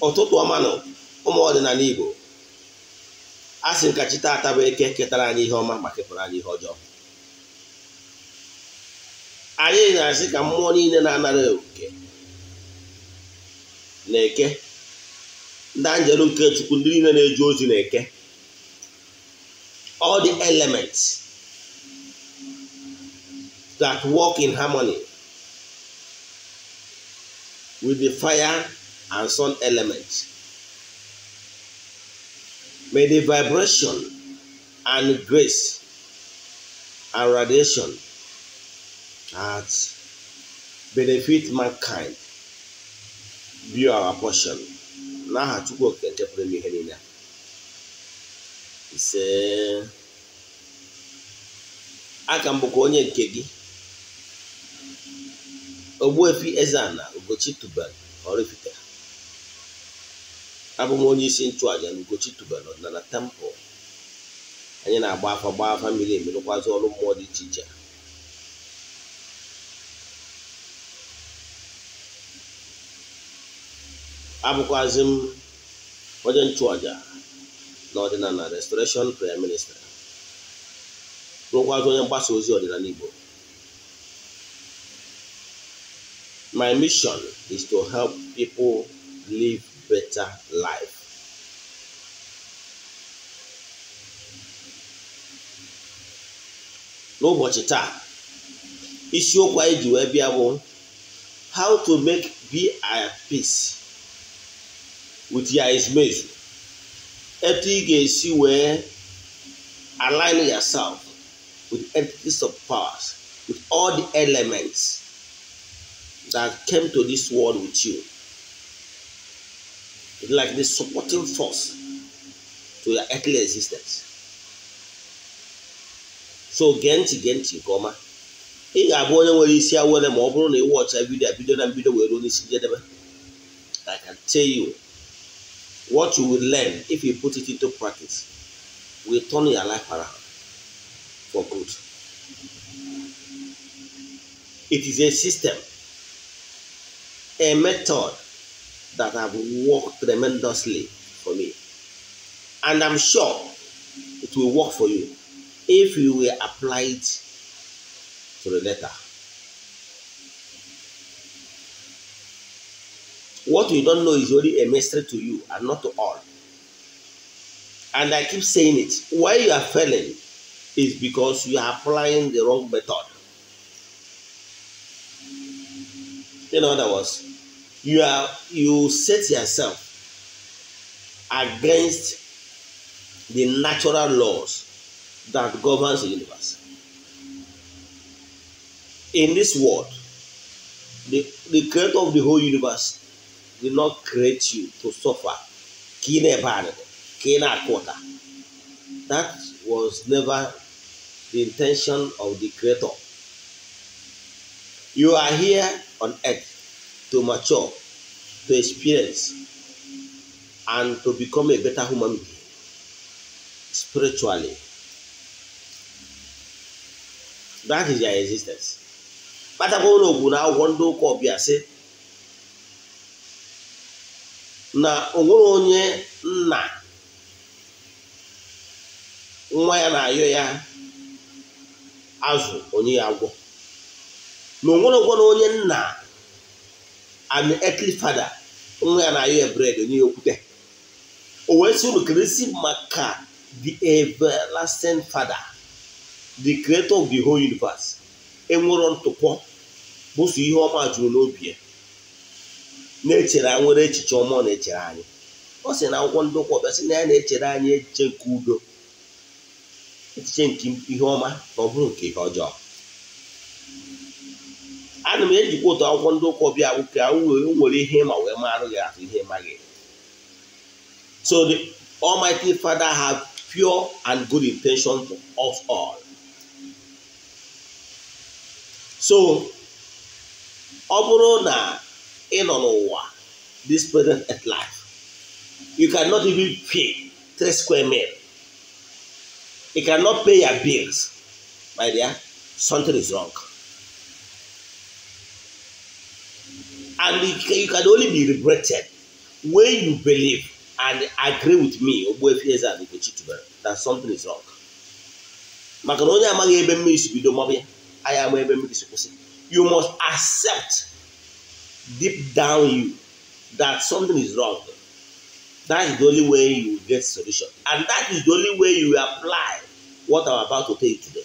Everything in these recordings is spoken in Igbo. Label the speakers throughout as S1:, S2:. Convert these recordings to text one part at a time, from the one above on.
S1: Ụtụtụ ọma nụ ụmụ ọdịnala Igbo. A sị nka chi taata bụ eke ketara anyị ihe ọma ma kepụrụ anyị ihe ọjọọ. Anyị na-asị ka mmụọ niile na-anara oke na eke, ndị anjelu nke Chukwu, ndị niile na-eje ozi na eke, all the elements that work in harmony with the fire and sun element, may the vibration and grace and radiation that benefit mankind be our portion. N'aha Chukwu Okike nke pụrụ ime ihe niile. Ise. Aka m bụkwa onye nke gị, Ogbuefi Eze-Ana Ugochi Tubelu Oraifite. Abụ m onye isi nchụaja na Ugochi Tubelu Ọdịnala Temple. Anyị na-agba afa, gbaa afa mmiri emi, rụkwazị ọrụ mmụọ dị iche iche. Abụkwazị m onye nchụaja na Ọdịnala Restoration Prayer Ministry, rụkwazị onye mgbasa ozi ọdịnala Igbo. My mission is to help people live better life. N'ụbọchị taa, isiokwu anyị ji wee bịa bụ how to make be at peace with your ezumezu. Etu ị ga-esi wee align yourself with entities of powers, with all the elements that came to this world with you. It's like the supporting force to your earthly existence. So gee ntị nke ọma. Ị ga-abụ onye nwere isi awere ma ọ bụrụ na ị wọcha vidio bido na mbido wee ruo n'isi njedebe. I can tell you what you will learn if you put it into practice will turn your life around for good. It is a system, a method that have worked tremendously for me, and I'm sure it will work for you if you will apply it to the letter. What you don't know is only a mystery to you and not to all. And I keep saying it, why you are failing is because you are applying the wrong method. In other words, you set yourself against the natural laws that governs the universe. In this world, the creator of the whole universe did not create you to suffer. That was never the intention of the creator. You are here on earth to mature, to experience, and to become a better human being spiritually. That is your existence. Kpatakwa na akwụkwọ ndị ụka ọbịa sị na o nwere onye nna nwa ya na-ayọ ya azụ onye ya agwọ, na o nwerekwa onye nna an earthly father nwa ya na-ayọ ya bread onye ya okwute. O wee sị unu keresi maka the everlasting father, the creator of the whole universe, enwero ntụpọ bụso ihe ọma juru n'obi ya, na-echere nwere echiche ọma ọ na-echere anyị. Ọ sị na akwụkwọ ndị ụka ọbịa sị na ya na-echere anyị echiche nke udo, echiche nke ihe ọma, na ọ bụrụ nke ihe ọjọọ. Ana m ejikwa otu akwụkwọ ndị ụka ọbịa ka nwere ihe ma wee marụ gị atụ ihe maghị. So the Almighty Father have pure and good intention for us all. So ọ bụrụ na ị nọ n'ụwa, this present earth life, you cannot even pay 3 square meal. You cannot pay your bills. My dear, something is wrong. And you can only be liberated when you believe and agree with me, Ogbuefi Eze-Ana Ugochi Tubelu, that something is wrong. Maka na onye amaghị ebe mmiri si bido mabịa, anyị ama ebe mmiri si kwụsị. You must accept deep down you that something is wrong. That is the only way you will get solution. And that is the only way you will apply what I'm about to tell you today.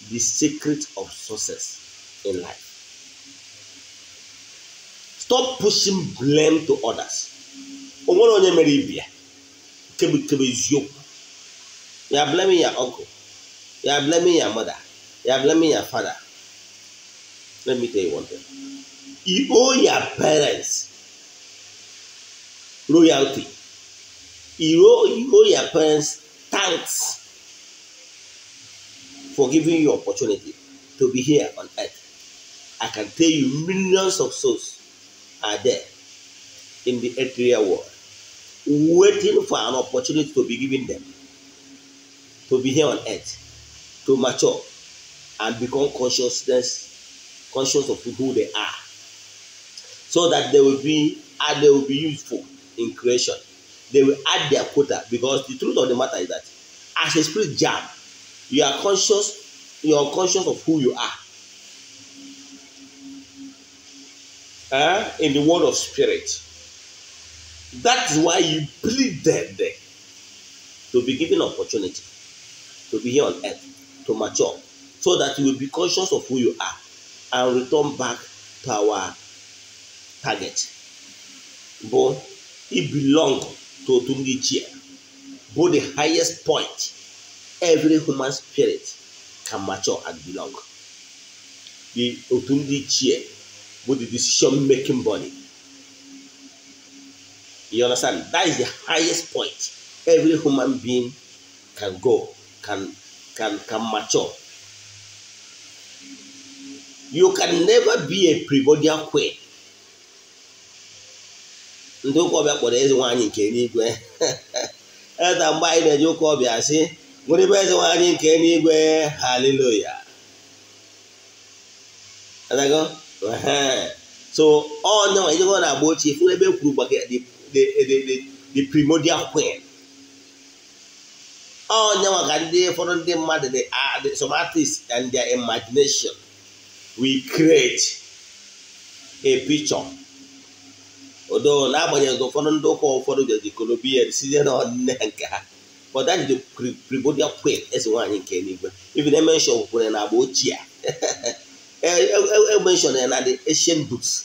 S1: The secret of success in life. Stop pushing blame to others. You are blaming your uncle. You are blaming your mother. You are blaming your father. Let me tell you one thing. You owe your parents loyalty. You owe your parents thanks for giving you opportunity to be here on earth. I can tell you millions of souls are there in the earthly world waiting for an opportunity to be given them to be here on earth, to mature and become conscious of who they are, so that they will be useful in creation. They will add their quota, because the truth of the matter is that as a spirit jam, you are conscious of who you are. In the world of spirit. That is why you pleaded to be given opportunity to be here on earth, to mature, so that you will be conscious of who you are and return back to our target. But it belongs to Otungi Chair. But the highest point every human spirit can mature and belong. The Otungi Chair, but the decision-making body. You understand? That is the highest point every human being can go, can mature. You can never be a primordial queen. Ndị ụka ọbịa kpọrọ eze nwaanyị nke eluigwe. Eda mgbe anyị na-eje ụka ọbịa sị, nwere ebe eze nwaanyị nke eluigwe, hallelujah. So all now you go na agba ochie fụrụ ebe kwuru gbaka the primordial queen. All now ka ndị ụfọdụ ndị mmadụ, some artists and their imagination we create a picture. Although n'agbanyeghị ụfọdụ ndị ụka ụfọdụ ji kolobia site na ọdịnne nke ha, but that is the primordial queen, eze nwaanyị nke eluigwe. Even e mention kwere na agba ochie. I mentioned in the ancient books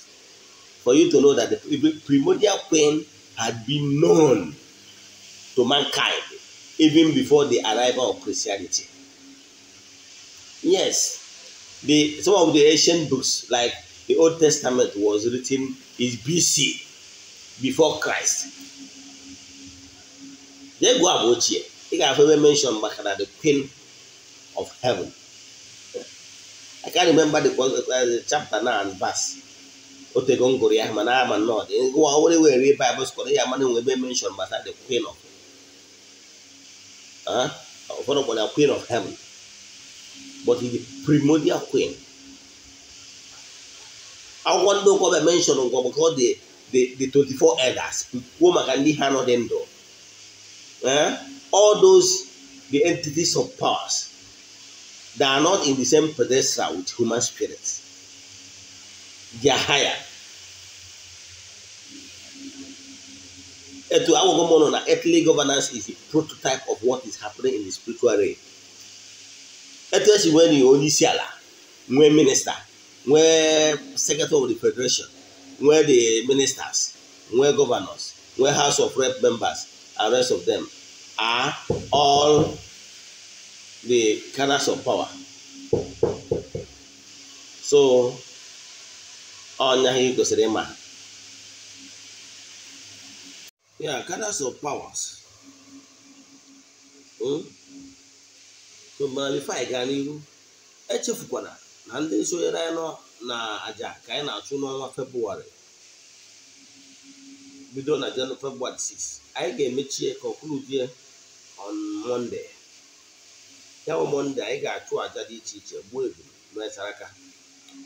S1: for you to know that the primordial queen had been known to mankind even before the arrival of Christianity. Yes, some of the ancient books, like the Old Testament, was written is BC, before Christ. They go about here. You can mention the Queen of Heaven. I can't remember the chapter now and verse. Otegongori mana ama not. Go away where read Bible scholar ya man we mention but the Queen of the Queen of Heaven. But the primordial queen. I want to go mention because the 24 elders, all those the entities of powers that are not in the same pedestal with human spirits. They are higher. To our earthly governance is the prototype of what is happening in the spiritual realm. When you only see when minister, where secretary of the federation, where the ministers, where governors, where House of Rep members, and rest of them are all the canals of power. So, on yeah, canals of powers. So, before I go, echefukwana na ndị sonyere anyị nọ na aja ka anyị na-achụ n'ọnwa Febụwarị bido na Febụwarị 6 anyị ga-emechie conclude on Monday. Ya bụ Monday anyị ga-achụ aja dị iche iche, gbuo ebulu na saraka.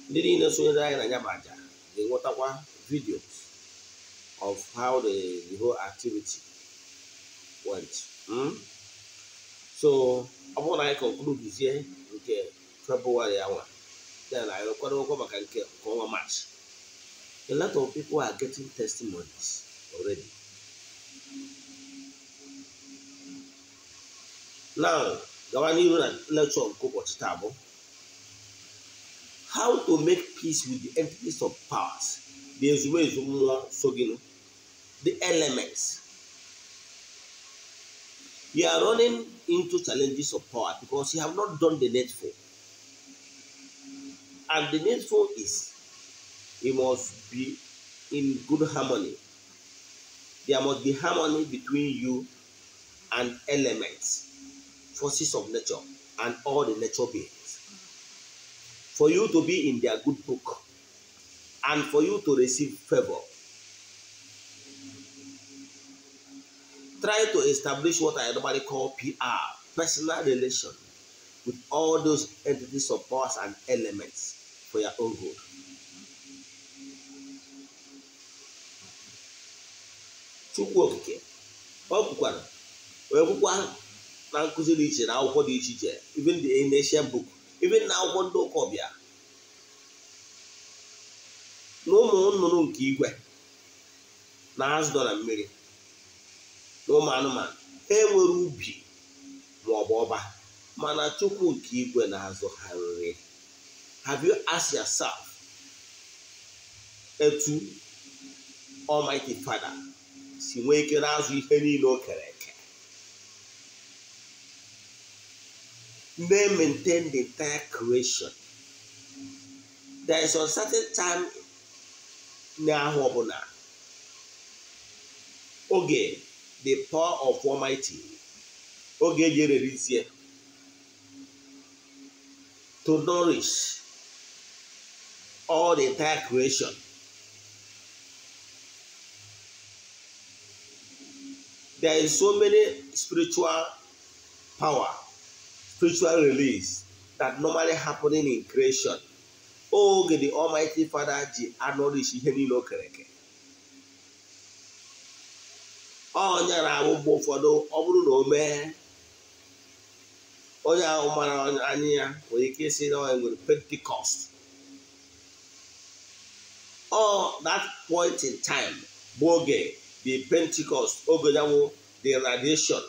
S1: Ndị niile sonyere anyị na ya bụ aja ga-enwetakwa videos of how the whole activity went. So ọ bụrụ na anyị conclude nke February anwa, then anyị kwadokwa maka nke ọnwa March. A lot of people are getting testimonies already. Now, gawa n'ihu na lecture nke ụbọchị taa bụ how to make peace with the entities of powers, the ezumezu mmụọ so gịnụ, the elements. You are running into challenges of power because you have not done the needful. And the needful is you must be in good harmony. There must be harmony between you and elements, forces of nature, and all the nature beings. For you to be in their good book and for you to receive favor. Try to establish what I normally call PR, personal relation, with all those entities of powers and elements for your own good. Chukwu Okike, ọ kwukwara wee kwukwa na nkụzi dị iche na akwụkwọ dị iche iche, even the ancient book, even na akwụkwọ ndị ụka ọbịa, na ụmụ nnụnụ nke igwe na azụ nọ na mmiri na ụmụ anụmanụ ha enwere ubi ma ọ bụ ọba, mana Chukwu nke igwe na-azụ ha nri. Have you asked yourself etu Almighty Father si nwee ike na-azụ ihe niile o kere eke, na-maintain the entire creation? There is a certain time n'ahụ ọbụla oge the power of Almighty, oge eji ererizie to nourish all the entire creation. There is so many spiritual power, spiritual release that normally happening in creation. Oge the Almighty Father ji anọrish ihe niile o kere eke. Onye na-abụ mgbe ụfọdụ ọ bụrụ na o mee, onye ahụ mara anya ya nwere ike ịsị na ọ nwere Pentecost. All that point in time bụ oge the Pentecost, oge ya wụ the radiation,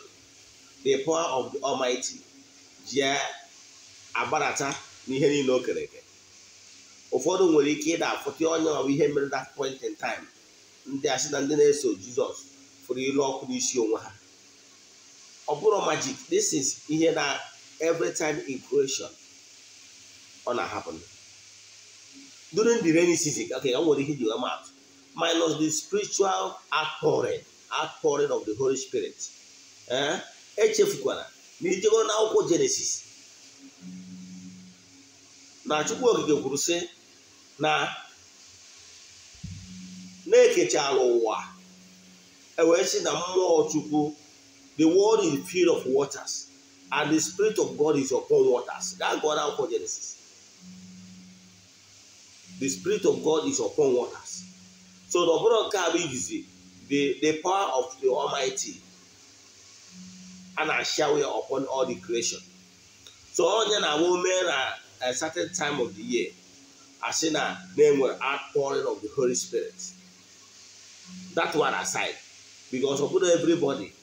S1: the power of the Almighty ji agbarata n'ihe niile o kere eke. Ụfọdụ nwere ike ịda afụta onye ọ bụ ihe mere that point in time. Ndị asị na ndị na-eso Jizọs fụrụ ilu ọkụ n'isi onwe ha. Ọ bụrụ magic, this is ihe na every time in creation ọ na-happen. During the rainy season, okay, I nwere ihe ji wee maatụ, minus the spiritual outpouring of the Holy Spirit. Echefukwara na ijego na akwụkwọ Genesis na Chukwu Okike kwuru sị na na-ekechala ụwa, ewee sị na mmụọ Chukwu, the world is filled of waters and the Spirit of God is upon waters. That God akwụkwọ Genesis. The Spirit of God is upon waters. So the bụrụ nke a bụ ijizi the power of the Almighty and I shower upon all the creation. So onye na-awụ mee na a certain time of the year, asị na na-enwere outpouring of the Holy Spirit. That one aside, because of everybody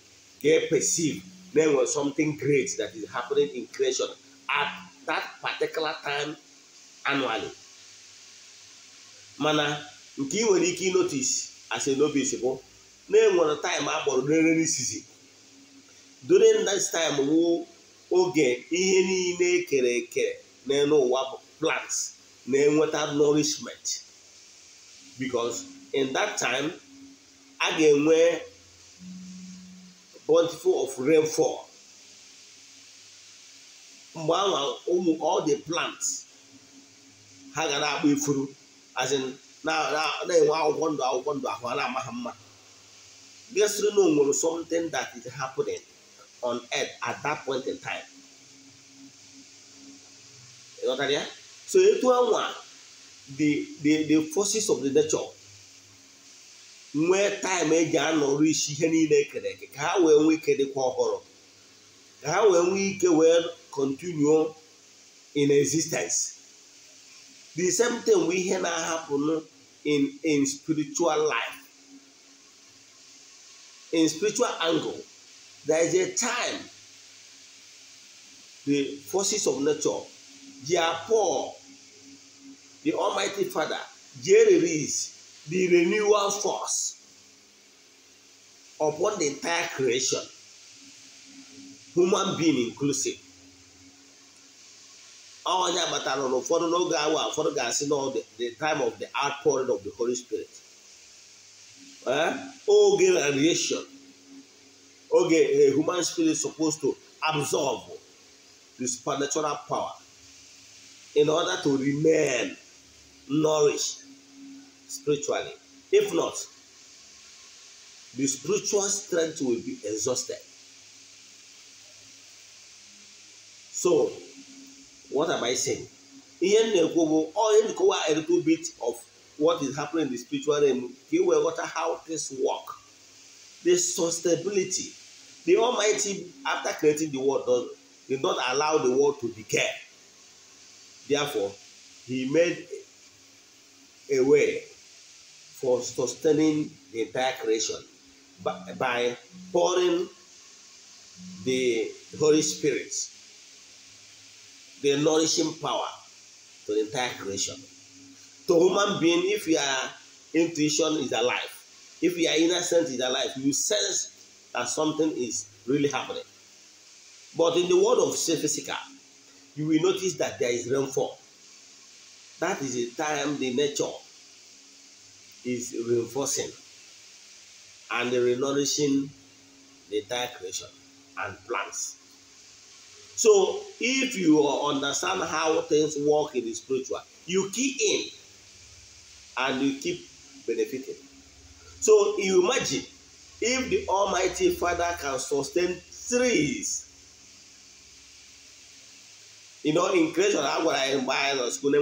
S1: get perceive there was something great that is happening in creation at that particular time annually. Mana nke ị nwere ike notice as a novice bụ na enwere time akpọrọ rainy season. During that time wụ oge ihe niile ekere eke n'elu ụwa bụ plants na-enweta nourishment, because in that time a ga-enwe bountiful of rainfall. Mgbe ahụ ụmụ all the plants ha ga na-akpọ ifuru, as in na-enwe akwụkwọ ndụ akwụkwọ ndụ ahụ a na-ama ha mma. Gesịrị na o nwere something that is happening on earth at that point in time. Ịghọtara ya? So etu anwa the forces of the nature nwee time eji anọrọ isi ihe niile ekere eke ka ha wee nwee ike dịkwa ọhụrụ, ka ha wee nwee ike wee continue in existence. The same thing we hear now happen in spiritual life. In spiritual angle, there is a time the forces of nature, they are poor. The Almighty Father, they release the renewal force upon the entire creation, human being inclusive. The time of the outpouring of the Holy Spirit. Oge radiation. Okay, a human spirit is supposed to absorb the supernatural power in order to remain nourished spiritually. If not, the spiritual strength will be exhausted. So, what am I saying? A little bit of what is happening in the spiritual realm, you will watch how things work. The sustainability. The Almighty, after creating the world, did not allow the world to decay. Therefore, He made a way for sustaining the entire creation by pouring the Holy Spirit, the nourishing power to the entire creation. To human being, if your intuition is alive, if your inner sense is alive, you sense that something is really happening. But in the world of physical, you will notice that there is rainfall. That is the time the nature is reinforcing and renourishing the entire creation and plants. So if you understand how things work in the spiritual, you key in and you keep benefiting. So you imagine if the Almighty Father can sustain trees. You know, in creation, I was school,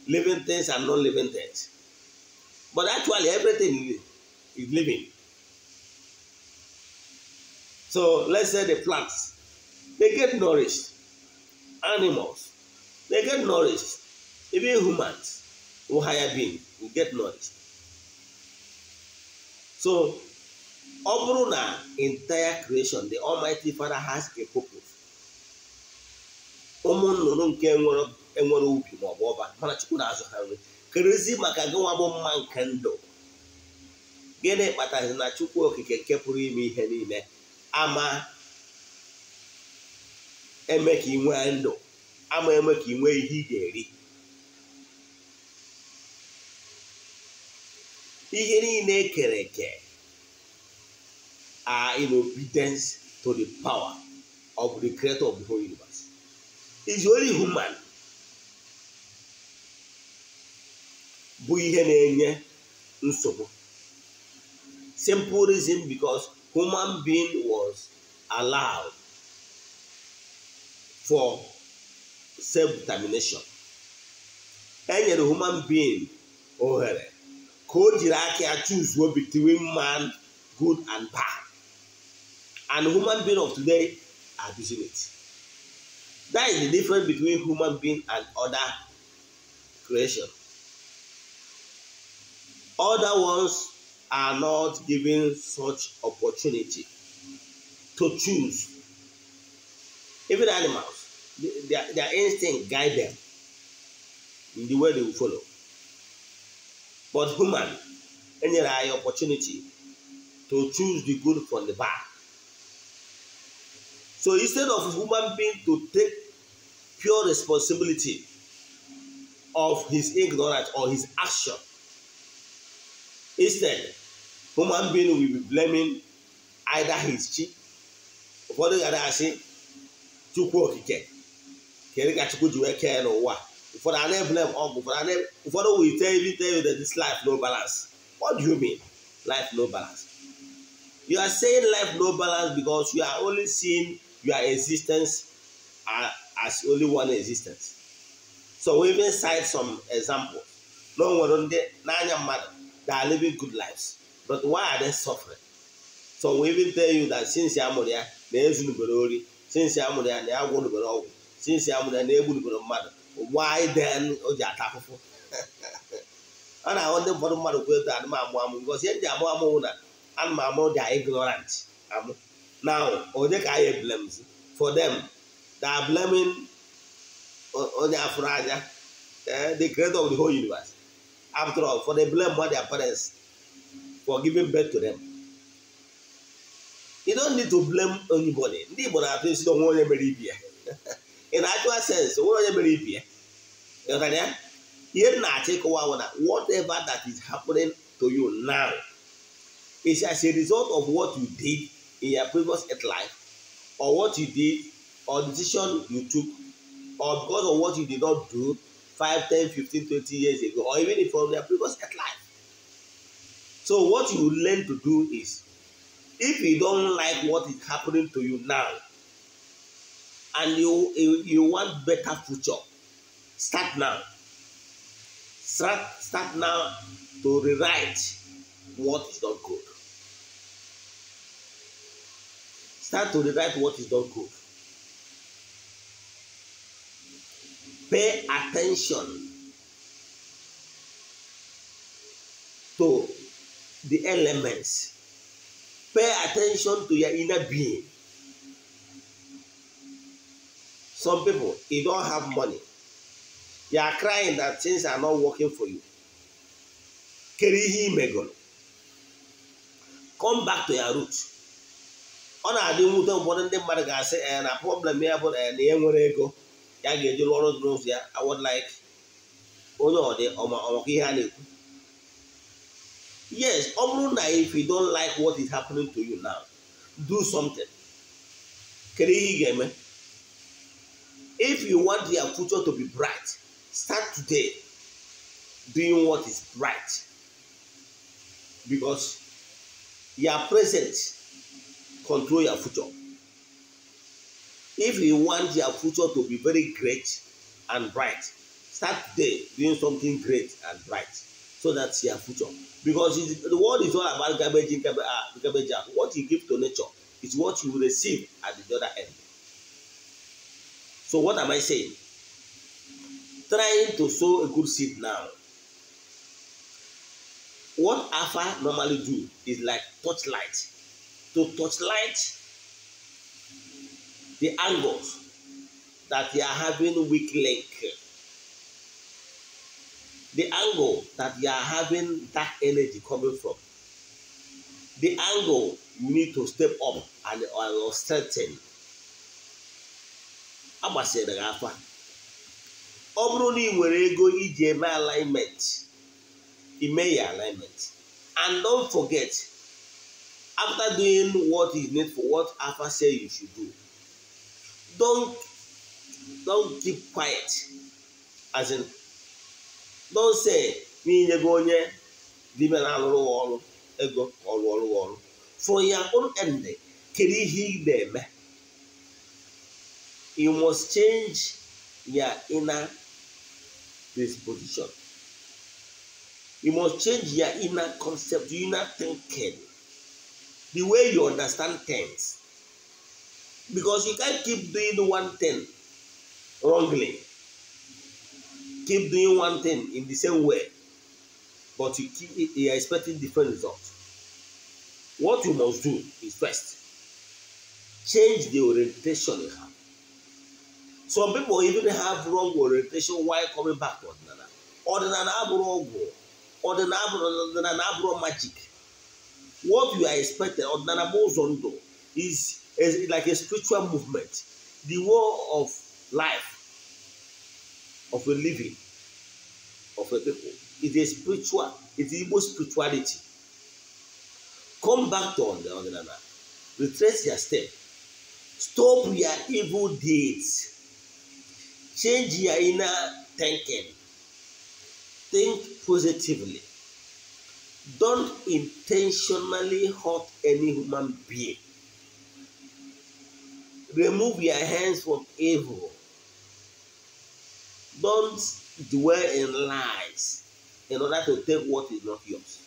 S1: living things and non-living things. But actually, everything is living. So let's say the plants, they get nourished. Animals, they get nourished. Even humans, who higher being, will get nourished. So, ọ bụrụ na entire creation, the Almighty Father has a purpose. Ụmụ nnụnụ nke enwere ubi ma ọ bụ ọba, mana Chukwu na-azụ ha nri. Kerezi maka gị nwa bụ mma nke ndụ. Gịnị kpatara na Chukwu Okike nke pụrụ ime ihe niile ama eme ka ị nwee ndụ, ama eme ka ị nwee ihe ị ga-eri? Ihe niile ekere eke are in obedience to the power of the creator of the whole universe. It's only human bụ ihe na-enye nsogbu. Simple reason, because human being was allowed for self-determination. E nyere human being ohere ka o jiri aka ya choose between man, good and bad. And human being of today are abusing it. That is the difference between human being and other creation. Other ones are not given such opportunity to choose. Even animals, their instinct guide them in the way they will follow. But human, any opportunity to choose the good from the bad. So instead of human being to take pure responsibility of his ignorance or his action, instead, human being will be blaming either his chi, ụfọdụ gara asị Chukwu Okike, kedu ka Chukwu ji wee kee n'ụwa? Ụfọdụ a na-eblame ọgwụ, ụfọdụ will tell you that this life no balance. What do you mean, life no balance? You are saying life no balance because you are only seeing your existence as only one existence. So we even cite some examples. Na o nwere ndị n'anya mmadụ that are living good lives, but why are they suffering? So we even tell you that since ya mụrụ ya na ezunubere ori, since ya mụrụ ya na ya gwụrụbere ọgwụ, since ya mụrụ ya na egbunubere mmadụ, why then o ji ata afụfụ? Ọ na-ahụ ndị ụfọdụ mmadụ kwụ etu anụ amụ amụ, because ihe ndị amụ amụ na anụ amụ dị ignorant amụ. Now onye ka anyị blames for them? They are blaming onye afụrụ anya, the creator of the whole universe. After all, for they blame their parents for giving birth to them. You don't need to blame anybody. Ndị Igbo na-atụ isi onwe onye mere ibi ya. In actual sense, onwe onye mere ibi ya. Ihe na-achọ ịkọwa bụ na whatever that is happening to you now is as a result of what you did in your previous life, or what you did, or decision you took, or because of what you did not do 5, 10, 15, 20 years ago, or even from your previous life. So what you learn to do is, if you don't like what is happening to you now, and you want better future, start now. Start now to rewrite what is not good. Start to rewrite what is not good. Pay attention to the elements. Pay attention to your inner being. Some people, you don't have money. You are crying that things are not working for you. Come back to your roots. Ọ na-adị mwute ụfọdụ ndị mmadụ ga-asị na problem ya bụ na ya nwere ego ya ga-eji rụọ ọrụ n'ụzọ ya. I would like onye ọ dị ọmaka ihe a na-ekwu. Yes, ọ bụrụ na if you don't like what is happening to you now, do something. Kedu ihe ị ga-eme? If you want your future to be bright, start today doing what is bright. Because your present control your future. If you want your future to be very great and bright, start today doing something great and bright. So that's your future. Because the world is all about garbage in, garbage out. What you give to nature is what you will receive at the other end. So what am I saying? Trying to sow a good seed now. What Alpha normally do is like torchlight. To torchlight the angles that you are having weak link. The angle that you are having that energy coming from. The angle you need to step up and strengthen. Agbasiri gị afa. Ọ bụrụ na ị nwere ego iji eme alignment, ime ya alignment. And don't forget, after doing what is needful, what Alpha say you should do, don't keep quiet. As in, don't say, n'inyego onye dibịa na-alụrụ ọrụ ego ka ọ rụọ ọrụ. For your own end, kedu ihe ị na-eme? You must change your inner disposition. You must change your inner concept, your inner thinking, the way you understand things. Because you can't keep doing one thing wrongly. Keep doing one thing in the same way, but you are expecting different results. What you must do is first, change the orientation you have. Some people even have wrong orientation while coming back to Odinana. Odinana abụrụ ọgwụ, Odinana abụrụ magic. What you are expecting, Odinana bụ ụzọ ndụ, is like a spiritual movement, the way of life, of a living, of a people. It's a spiritual, it's Igbo spirituality. Come back to Odinana. Retrace your step. Stop your evil deeds. Change your inner thinking. Think positively. Don't intentionally hurt any human being. Remove your hands from evil. Don't dwell in lies. in order to take what is not yours.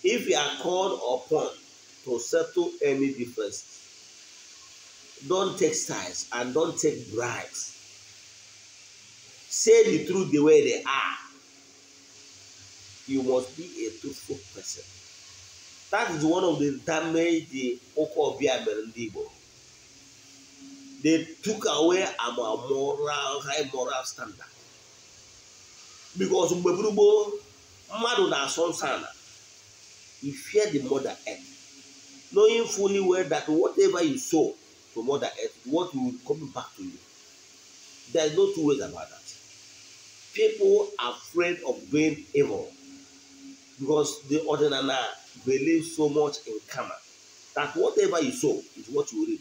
S1: If you are called upon to settle any differences, don't take sides and don't take bribes. Say the truth the way they are. You must be a truthful person. That is one of the damage the Okobia mere ndị Igbo. They took away our moral, high moral standard. Because mgbe gboo mmadụ na-asọ nsọ ala, you fear the mother earth, knowing fully well that whatever you sow to mother earth, what will come back to you. There is no two ways about that. People are afraid of doing evil because the ordinary believe so much in karma that whatever you sow is what you reap.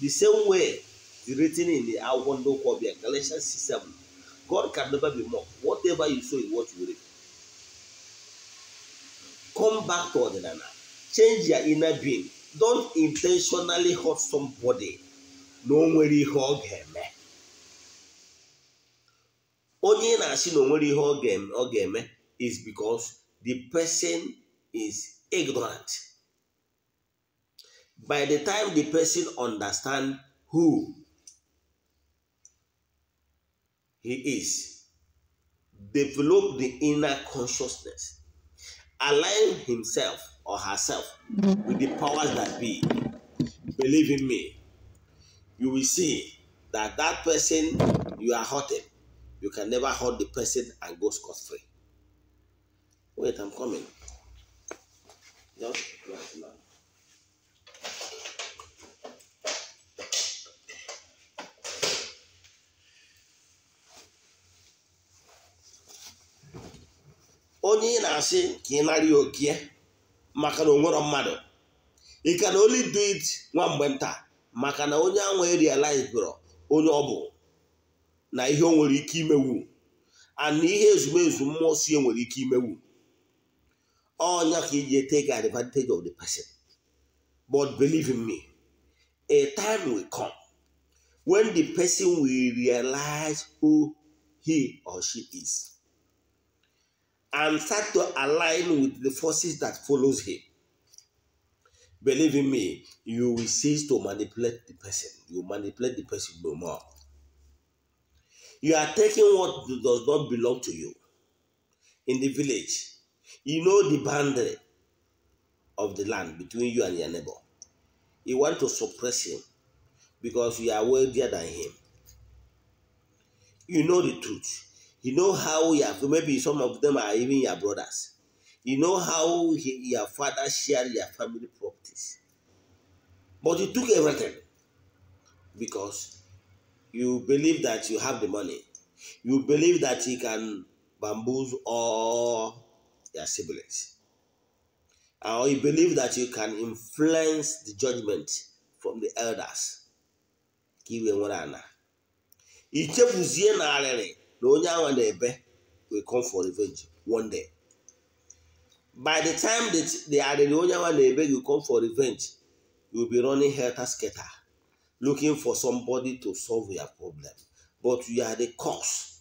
S1: The same way is written in the Awondo Kobia, Galatians 6:7. God can never be mocked. Whatever you sow is what you reap. Come back to ordinary. Change your inner being. Don't intentionally hurt somebody. No nwere ihe ọ ga-eme. Onye na-asị na o nwere ihe ọ ga-eme is because the person is ignorant. By the time the person understands who he is, develop the inner consciousness, align himself or herself with the powers that be. Believe in me, you will see that that person you are hurting, you can never hurt the person and go scot-free. Wait, I'm coming. Just right now. Onye na-asị ka ị nara ya okie maka na o nwere mmadụ. You can only do it nwa mgbe nta maka na onye ahụ realize bụrụ onye ọ bụ na ihe o nwere ike imewu and ihe ezumezu mmụọ si nwere ike imewu. Onya ka iji take advantage of the person. But believe in me, a time will come when the person will realize who he or she is and start to align with the forces that follows him. Believe in me, you will cease to manipulate the person. You manipulate the person no more. You are taking what does not belong to you. In the village, you know the boundary of the land between you and your neighbor. You want to suppress him because you are wealthier than him. You know the truth. You know how you have, maybe some of them are even your brothers. You know how your father shared your family properties. But you took everything because you believe that you have the money. You believe that you can bamboozle all your siblings. Or you believe that you can influence the judgment from the elders. Will come for revenge one day. By the time that the Arịrị will come for revenge, you will be running helter-skelter, looking for somebody to solve your problem. But you are the cause.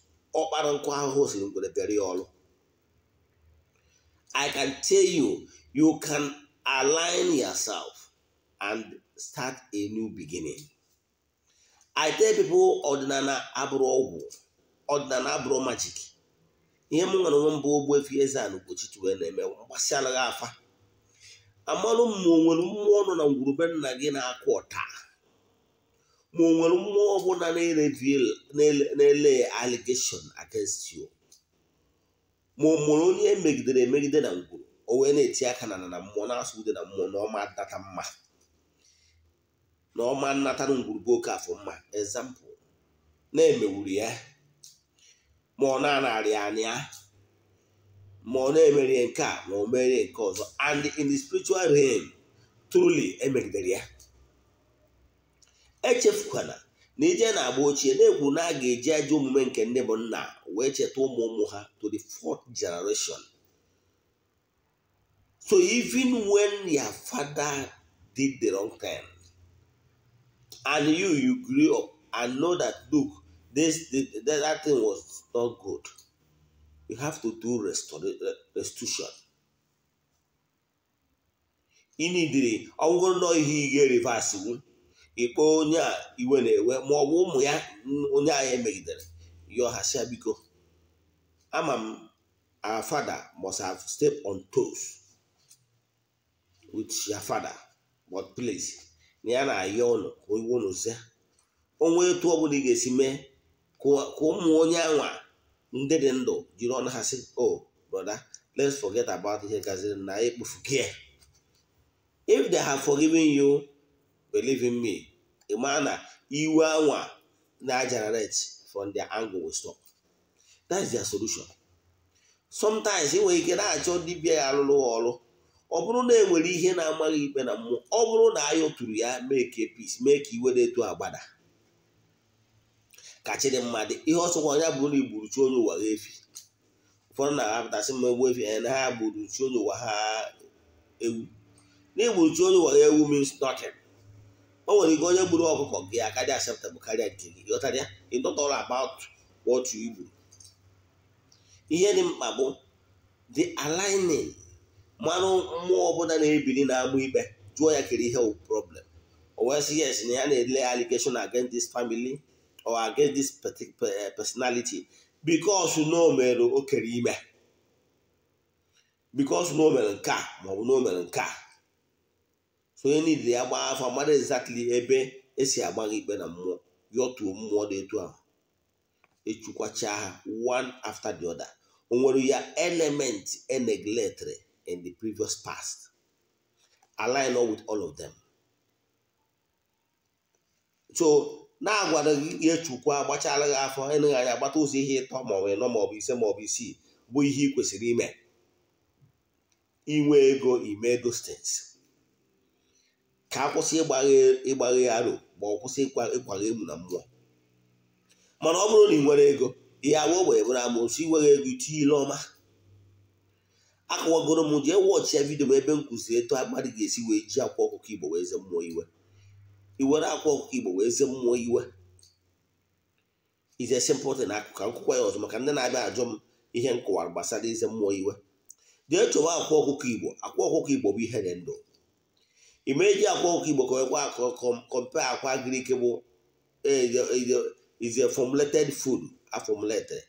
S1: I can tell you, you can align yourself and start a new beginning. I tell people, ordinana abụrụ ọgwụ, ordinana abụrụ magic. Ihe m nwere onwe mbụ Ogbuefi Eze-Ana Ugochi wee na-eme mgbasịala gị afa. Amalụ ma o nwere mmụọ nọ na ngwurube nna gị na-akụ ọta, ma o nwere mmụọ ọbụla na-ele allegation against you, ma o nwere onye emegidere emegide na ngwuru o wee na-eti aka na na mmụọ na-asụ ude na mmụọ na ọma data mma na ọma nnatara ngwurube oke afọ mma. Example, na-emewuru ya ma ọ na-anarị anya, ma ọ na-emerie nke a ma ọ merie nke ọzọ, and in the spiritual realm truly emegidere ya. Echefukwana na ije na-agba ochie na-ekwu na a ga-eji ajọ omume nke ndị bụ nna wee cheta ụmụ ụmụ ha to the fourth generation. So even when your father did the wrong thing and you grew up and know that, look, that thing was not good, You have to do restitution. Ị nidiri ọgwụgwọ nọ ihe ị ga-erivasị wu ikpe onye a iwe na-ewe ma ọ bụ ụmụ ya onye ahụ emegidere yọọ ha sị ya biko, ama m our father must have stepped on toes with your father, but please na ya na-ayọ ụnụ ka iwe ụnụ zee onwe etu ọbụla ị ga-esi mee ka ụmụ onye anwa ndị dị ndụ jiri ọnụ ha sị, oh brother, let's forget about ihe gaziri na ekpofu gị. If they have forgiven you, believe in me, ị maa na iwe anwa na-generate from their anger will stop. That is their solution. Sometimes ị nwere ike na-achọ dibịa ya alụrụ ọrụ, ọ bụrụ na enwere ihe na-amaghị ikpe na mmụọ, ọ bụrụ na ayọ tụrụ ya make a peace, mee ka iwe na-eto agbada ka chidimma dị. Ihe ọsọkwa onye bụrụ na igburu chi onye ụwa ha efi, ụfọdụ na-apụtasị mma egbu efi na ha gburu chi onye ụwa ha ewu. Na igburu chi onye ụwa ha ewu means nothing. O nwere ike onye gburu ọkụkọ gị aka dị acceptable karịa nke gị. Ghọtara ya? It's not all about what you gburu. Ihe dị mkpa bụ the aligning. Mmanụ mmụọ ọbụla na-ebili na-amụ ikpe, jụọ ya kere ihe wụ problem. O wee sị yes, na ya na-ele allegation against this family or against this personality because na o mere o kere ime, because na o mere nke a maọbụ na o mere nke a. So onye niile ya gbaa afọ mara exactly ebe esi agba gị ikpe na mmụọ, yọtuo mmụọ dị etu ahụ, echukwacha ha one after the other. O nwere ya element e neglected in the previous past, align up with all of them. So na-agwara gị ya echukwa agbachala gị afọ, enyeghị anya agbata ụzọ ihe ịtọ maọbụ ịnọ maọbụ ise maọbụ isii bụ ihe ị kwesịrị ime. Inwe ego ime those things ka akwụsị ịgbaghe aro ma ọ kwụsị ịkwagha emu na mmụọ. Mana ọ bụrụ na ị nwere ego, ihe agba ogbenye bụrụ amoosu. Inweghị ego, itinye ile ọma. Akọwagoro m, jee watch ya video m ebe m kụziri etu mmadụ ga-esi wee ji akwa ọkụkọ Igbo wee ze mmụọ iwe. Iwere akwa ọkụkọ Igbo wee ze mmụọ iwe is a simple thing. Akụkọ nkwụkwa ya ọzọ maka ndị na-abịa ajụ m ihe m kọwara gbasara ize mmụọ iwe. Jee chọwa akwa ọkụkọ Igbo. Akwa ọkụkọ Igbo bụ ihe dị ndụ. Ime eji akwa ọkụkọ Igbo ka ekwe compare akwa Greek bụ is a formulated food, a formulated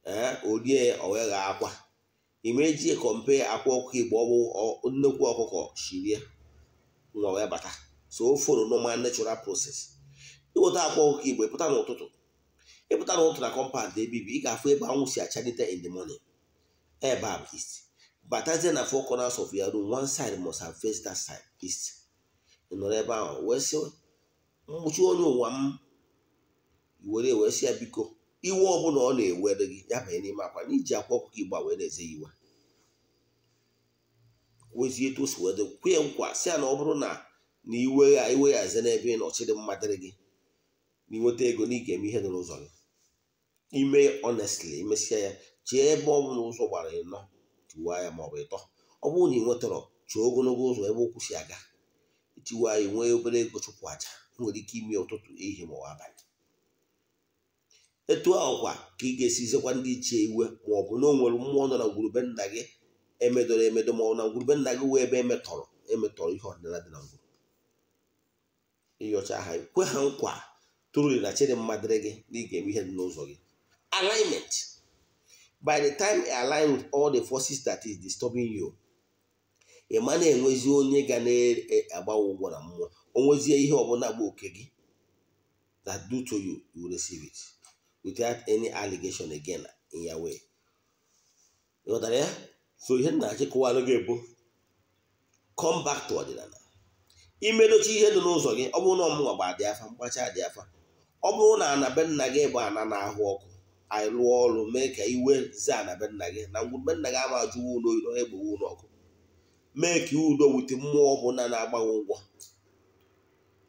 S1: ee orie owegha akwa. Ime eji compare akwa ọkụkọ Igbo, ọ bụ nnekwu ọkụkọ shirie nwa wee bata. So o follow normal natural process. Ịweta akwa ọkụkọ Igbo, ịpụta n'ụtụtụ, ịpụta n'ụtụtụ na compound ebibi, ị ga-afụ ebe anwụ si achanite in the morning. Ebe a bụ east. Batazie na four corners of your room, one side must have faced that side east. Ị nọrọ ebe ahụ wee sị mkpuchi onye ụwa m were wee sị ya biko, iwe ọbụla ọ na-ewere gị ya banye n'ime akwa na iji akwa ọkụkọ Igbo a wee na-eze ya iwe. Wezie etu o si wee dị, kwee nkwa sị ya na ọ bụrụ na na iwe ya iwe ya eze n'ebe ị nọ, chịrị mma dịrị gị na ịnweta ego na ị ga-eme ihe dị n'ụzọ gị ime. Honestly, imesịa ya, chee ebe ọ bụla ụzọ gbara ịnọ, tiwa ya maọbụ ịtọ. Ọ bụrụ na ị nwetara, chọọ ogologo ụzọ ebe ụkwụ si aga, tiwa ya, nwee obere ego, chụpụ aja. Nwere ike ime ụtụtụ, ehihie maọbụ abalị. Etu ahụkwa ka ị ga-esi zekwa ndị ichie iwe, maọbụ na o nwere mmụọ nọ na ngwurube nna gị emedoro emedo, maọbụ na ngwurube nna gị wee ebe emetọrọ emetọrọ ihe ọdịnala dị na ngwuru. Ịyọcha ha, kwe ha nkwa tụrụ na chidimma dịrị gị na ị ga-eme ihe dị n'ụzọ gị. Alignment. By the time you align with all the forces that is disturbing you, ị ma na-enwezi onye ga na-agbawa ụgwọ na mmụọ. O nwezie ihe ọbụla bụ oke gị that do to you, you will receive it without any allegation again in your way. Ịghọtara ya? So ihe m na-achịkọwalụ gị bụ come back to ọdịnala, imedochi ihe dị n'ụzọ gị. Ọ bụrụ na ọmụnwa gba dị afa, mgbacha dị afa, ọ bụrụ na ana be nna gị bụ ana na-ahụ ọkụ, anyị lụọ ọrụ mee ka iwe zaa na be nna gị na ngwuru nna gị ama ajụwa ụlọ oyi egbewe ụlọ ọkụ, mee ka udo wute mmụọ ọbụla na-agbanwe ụgwọ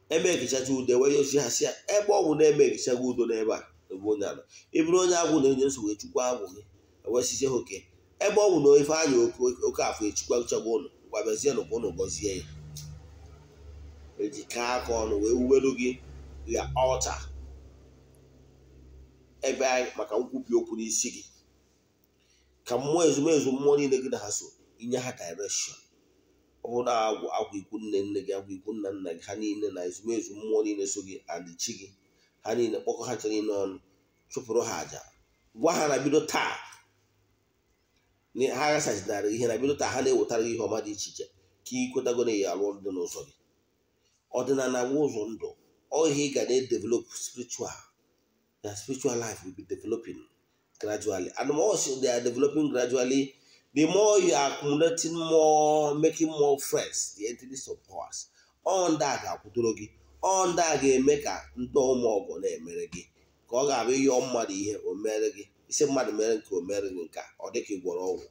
S1: emegichacha udo, wee yozi ha si ya ebe ọ bụ na-emegichago udo n'ebe a ebe onye ala. Ị bụrụ onye agwụ na-enye nsogbu, echukwa agwụ gị, ewesizie ha oke ebe ọ bụ na ife anya oke afọ echukwachago ụnụ, gwabezienụ ka ụnụ gọzie ya, ejikọ aka ọnụ wee wuweru gị ya altar ebe maka nkwubi okwu n'isi gị. Ka mmụọ ezumezu mmụọ niile gị na ha so inye ha direction. Ọ bụrụ na agwụ ikwu nne nne gị, agwụ ikwu nna nna gị, ha niile na ezumezu mmụọ niile so gị and chi gị, ha niile kpọkọ ha chere niile ọnụ, chụpụrụ ha àjà, gwa ha na bido taa ha ghasazinara ihe, na bido taa ha na-ewetara gị ihe ọma dị iche iche ka ị kwetago na ya arụ ọrụ dị n'ụzọ gị. Ọdịnala bụ ụzọ ndụ. Ọ ihe ị ga na-edevelop spiritual. Their spiritual life will be developing gradually, and the more they are developing gradually, the more you are accumulating more, making more friends, the entities of powers. Ọ ndị a ga-akwụdoro gị, ọ ndị a ga-eme ka ndị ụmụ ọgọ na-emere gị, ka ọ ga-abụ ịyọ mmadụ ihe o mere gị, isi mmadụ mere nke o mere gị, nke ọ dị ka ị gwọrọ ọgwụ.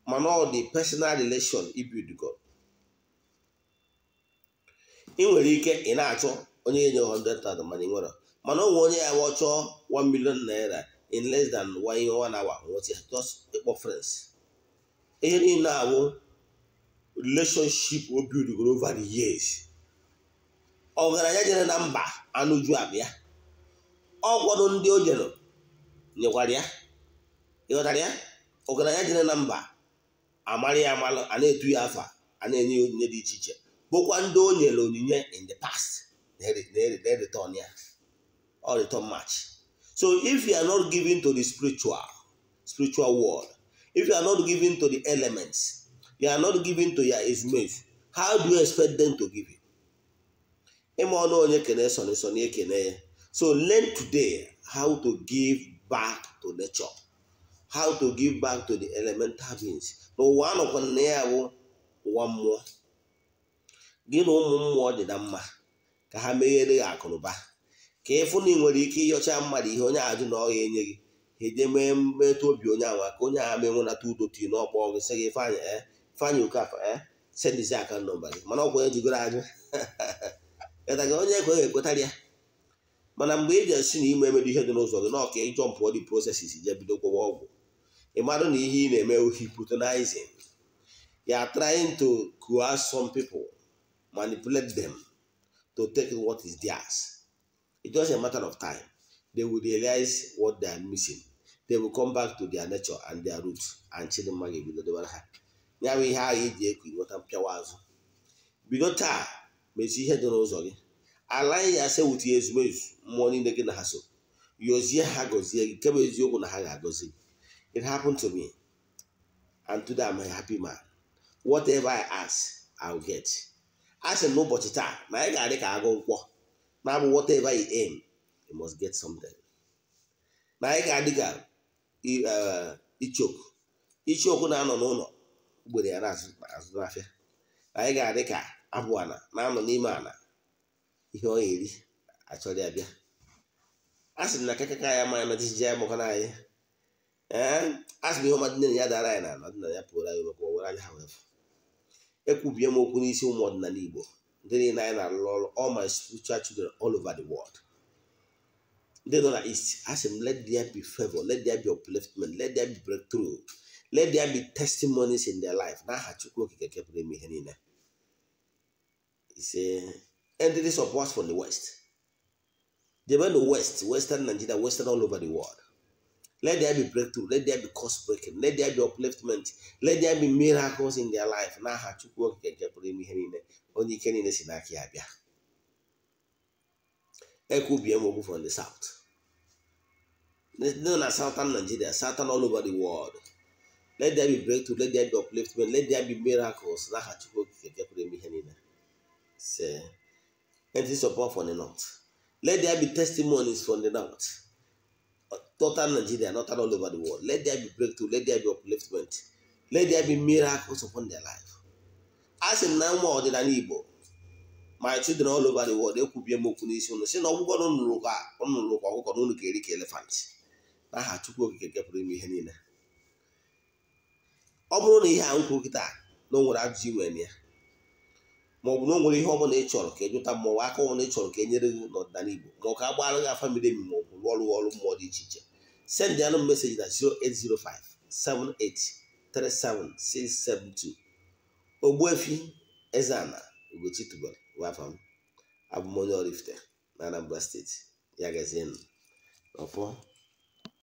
S1: Mana ọ dị personal relation ibidugo. Ị nwere ike ị na-achọ onye enye 100,000 mana ị nwere, mana onwe onye ya chọọ 1 million naira in less than one hour, nweta ya, just ịkpọ friends. Ihe niile awụ relationship o buildgoro over the years. Ọgaranya jere na mba anụju akpa ya, ọ gwado ndị o jere nyekwara ya, ịghọtara ya. Ọgaranya jere na mba amara ya amalụ, a na-etu ya afa, a na-enye ya onyinye dị iche iche, bụkwa ndị o nyere onyinye in the past na return ya, or return match. So if you are not giving to the spiritual world, if you are not giving to the elements, you are not giving to your ezumezu, how do you expect them to give you? Ịma ọnụ onye kene sọni sọni ekene ya. So learn today how to give back to nature, how to give back to the elemental beings. N'ụwa anọkwa na ya bụ ụwa mmụọ, gị na ụmụ mmụọ dị na mma ka ha meghere gị akụnụba, ka ịfụ na ị nwere ike ịyọcha mmadụ ihe onye ajụ na ọ ya enye gị, ha eje mee mmetụ obi onye anwa ka onye ahụ menwenata udo tii n'ọkpọ gị, sị gị, "Ifeanyị, ee, Ifeanyị Okafọ, ee, sendizi account number gị." Mana ọkwa onye jigoro ajụ gị, onye ekweghị ekwetara ya. Mana mgbe ị ga-esi na ime emedo ihe dị n'ụzọ gị na ọka ịjọmpụ dị processes je bido gwọwa ọgwụ, ị marụ na ihe ị na-eme hypnotizing. You are trying to coerce some people, manipulate them to take what is theirs. It's just a matter of time, they will realize what they are missing. They will come back to their nature and their roots, and Chidimma ga-ebido debara ha ya bụ ihe ahụ eji eku nweta mpịawa azụ. Bido taa mezie ihe dị n'ụzọ gị. Align yourself with ezumezu mmụọ niile gị na ha so, yozie ha gọzie gị. Nke bụ eziokwu na ha ga-agọzi gị. It happened to me, and today I'm a happy man. Whatever I ask, I'll get. A sị n'ụbọchị taa na anyị ga-adị ka agụ nkwọ na-abụ whatever you aim, you must get something. Na anyị ga-adị ka ichoku, ichoku na-anọ n'ụlọ ugboro ya na-azụ n'afịa. Na anyị ga-adị ka abụ ana na-anọ n'ime ana, ihe ọ ga-eri achọrọ ya bịa. A sị na kakaka ya manya na jijiji ya mụkwana anyị. Ee, a sị m ihe ọma dị ya dara anyị na ọdịnala ya pụrụ anyị maka were anya ha wee fụ. Ekwubie m okwu n'isi ụmụ ọdịnala Igbo ndị niile anyị na-alụ ọrụ, all my spiritual children all over the world, ndị nọ na East. A sị m, let there be favor, let there be upliftment, let there be breakthrough, let there be testimonies in their life, n'aha Chukwu Okike kepụrụ ime ihe niile. Ise. Entities of us from the West, they went the West, Western Nigeria, Western all over the world, let there be breakthrough, let there be curse breaking, let there be upliftment, let there be miracles in their life, n'aha Chukwu Okike nke pụrụ ime ihe niile, onye ike niile si n'aka ya bịa. Ekwubie m okwu from the South, ndị na Southern Nigeria, Southern all over the world, let there be breakthrough, let there be upliftment, let there be miracles, n'aha Chukwu Okike nke pụrụ ime ihe niile. Say, entity support from the North, let there be testimonies from the North, Northern Nigeria, Northern all over the world. Let there be breakthrough, let there be upliftment, let there be miracles upon their life. A sị m na nwa ọdịnala Igbo, my children all over the world, ekwubie m okwu n'isi unu si na ọgwụgwọ unu ka ọkụkọ na unu ga-eri ka elephant, n'aha Chukwu Okike nke pụrụ ime ihe niile. Ọ bụrụ na ihe a m kwuru kịta na o nwere ajụjụ ị nwere ya, ma ọ bụ na o nwere ihe ọbụla ị chọrọ ka ejụta mmụọ aka ọbụla ị chọrọ ka e nyere gị n'ọdịnala Igbo, ma ọ ka a gbara gị afa miri emi, ma ọ bụ rụọ ọrụ ọrụ mmụọ dị iche iche, send anụ message na 0805 7837 672. Ogbuefi Eze-Ana Ugochi tubelu bụ afa m. Abụ m onye Oraifite na Anambra Steeti. Ya gazienụ. Ọfọ.